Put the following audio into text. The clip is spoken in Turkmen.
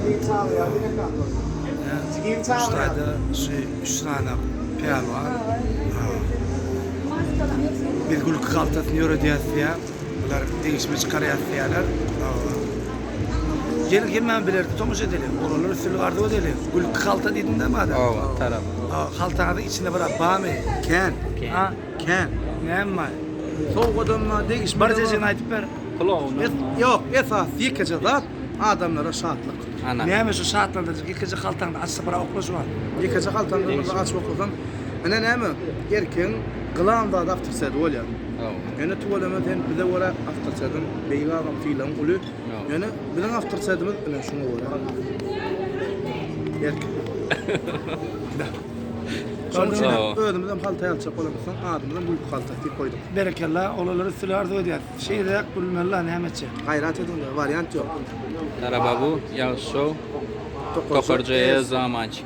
Şu taýda şu üç sany pälwan. Biz gülki haltasyny ýöredýäs diýýär. Bular degişme çykarýas diýýärler. Geliň hemmämiz bilelikde tomaşa edeliň. Oglanlar üstünlik arzuw edeliň. Gülki halta diýdiň-dä madam? Hawa, tarap. Haltaňyzyň içinde bir barmy? Kän. Kän. Kän. Näme bar? Sowgadam bar, degişme-de bar. Bir jejegini aýdyp ber. Klounam bar. Ýok, esasy ýekeje zat adamlara şatlyk. Ana. Näme şu şatlandyryjy ýekeje haltaňda açsa bir okla şu wagt. Ýekeje haltaňda bir açyp oklasam, ine näme, erkegiň gylan zady awtorsedi bolýar. Ýöne tüweleme sen bize görä awtorsediň beýik agam sylagyň uly. Ýöne biziň awtorsedimiz ine şuňa görä. Erkek. Şonuň üçin hem özümizem halta ýaljak bolamyzsoň adymyzam Gülki haltasy diýip goýduk. Berekella, olara üstünlik arzuw edýäs. Şeýleräk gülmeli-la näme etjek. Gaýrat ediň-de, wariant ýok. Tarababu, Ýagşy şow, Tokarja E Zamançik.